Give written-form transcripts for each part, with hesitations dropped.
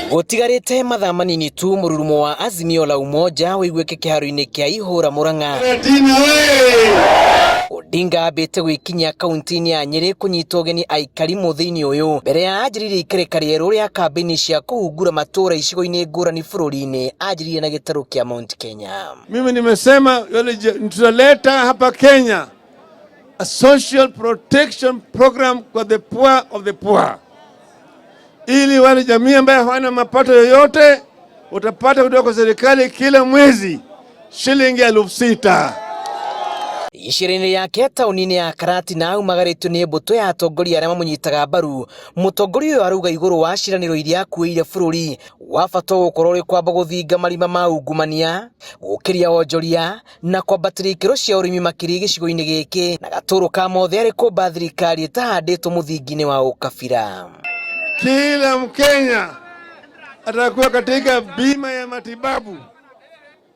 Gũtigarĩte mathaa manini tu mũrurumo wa Azimio la Umoja ũiguĩke kĩharo-inĩ kĩa Ihũra Murang'a. Odinga ambĩte gwĩkinyia kaunti-inĩ ya Nyĩrĩ kũnyita ũgeni aikari mũthĩ-inĩ ũyũ mbere ya anjĩrĩirie ikereka rĩerũ rĩa kambĩini cia kũhungura matũũra icigo-inĩ ngũrani bũrũri-inĩ anjĩrĩirie na gĩtarũ kĩa Mount Kenya. Mimi nimesema tutaleta hapa Kenya a social protection program kwa the poor of the poor, ili wale jamii ambaye hawana mapato yoyote utapata kutoka kwa serikali kila mwezi shilingi 6,000. Icera-inĩ rĩake taũni-inĩ ya Karatina aumagarĩtio nĩ mbũtũ ya atongoria arĩa mamũnyitaga mbaru. Mũtongoria ũyũ arauga igũrũ wa ciĩranĩro iria akuĩire bũrũri wa bata ũgũkorwo ũrĩ kwamba gũthinga marima ma ungumania, gũkĩria wonjoria na kwambatĩria ikĩro cia ũrĩmi makĩria gĩcigo-inĩ gĩkĩ na gatũrũ ka mothe arĩ kũmba thirikari ĩtahandĩtwo mũthingi-inĩ wa ũkabira. Kila Mkenya atakuwa katika bima ya matibabu.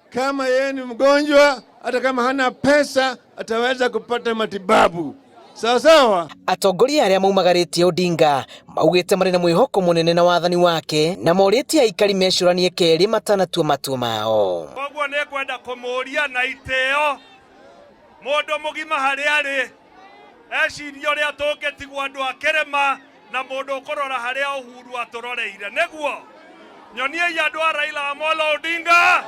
Kama yeye ni mgonjwa, hata kama hana pesa, ataweza kupata matibabu. Sawa sawa. Atongoria arĩa maumagarĩtie Odinga maugĩte marĩ na mwĩhoko mũnene na wathani wake na morĩtie aikari mecũranie kerĩ matanatua matua mao. Koguo nĩ ngwenda kũmũria na itĩo mũndũ mũgima harĩa arĩ ecirie ũrĩa tũngĩtigwo andũ a kĩrĩma na mũndũ ũkũrora harĩa Uhuru atũroreire nĩguo nyoniei andũ a Raila Amolo Odinga.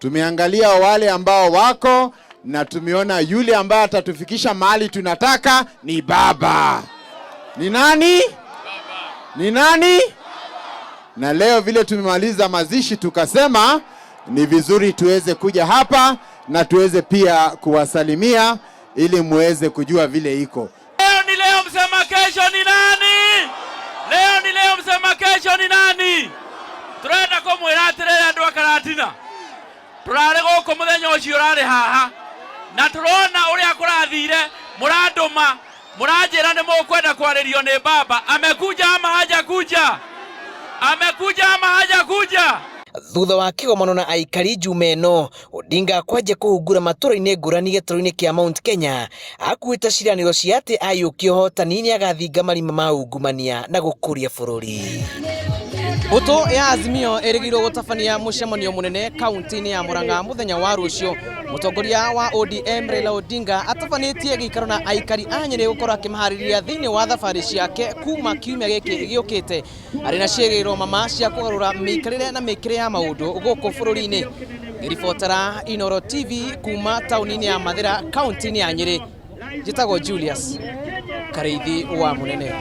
Tumeangalia wale ambao wako na tumeona yule ambaye atatufikisha mahali tunataka ni baba. Ni nani? Ni nani? Na leo vile tumemaliza mazishi tukasema ni vizuri tuweze kuja hapa na tuweze pia kuwasalimia ili muweze kujua vile iko. Leo ni leo, msema kesho ni nani? Leo ni leo, msema kesho ni nani? Turenda kumwira atiriri andu a Karatina, turari guku muthenya ucio urari haha na turona uria kurathire, muranduma muranjira ni mukwenda kwaririo ni baba. Amekuja ama hajakuja? Amekuja ama hajakuja? Thutha wa kĩgomano na aikari Juma ĩno, Odinga kwanjia kũhungura matũra-inĩ ngũrani gĩtarũ-inĩ kĩa Mount Kenya akuĩte ciĩranĩro cia atĩ aiyũkia ũhotani nĩagathinga marima ma ungumania na gũkũria bũrũri. Mbũtũ ya Azimio ĩrĩgĩrĩirwo gũtabania mũcemanio mũnene kaunti-inĩ ya Murang'a mũthenya wa rũciũ. Mũtongoria wa ODM Raila Odinga atabanĩtie gĩikaro na aikari a Nyĩrĩ gũkorwo akĩmaharĩria thĩinĩ wa thabarĩ ciake kuma kiumia gĩkĩ gĩũkĩte. Arĩ na ciĩgĩrĩro mama cia kũgarũra mĩikarĩre na mĩkĩre ya maũndũ gũkũ bũrũri-inĩ. Ngĩribotera Inooro TV kuma taũni-inĩ ya Mathĩra kaunti-inĩ ya Nyĩrĩ, njĩtagwo Julius Karĩithi wa Mũnene.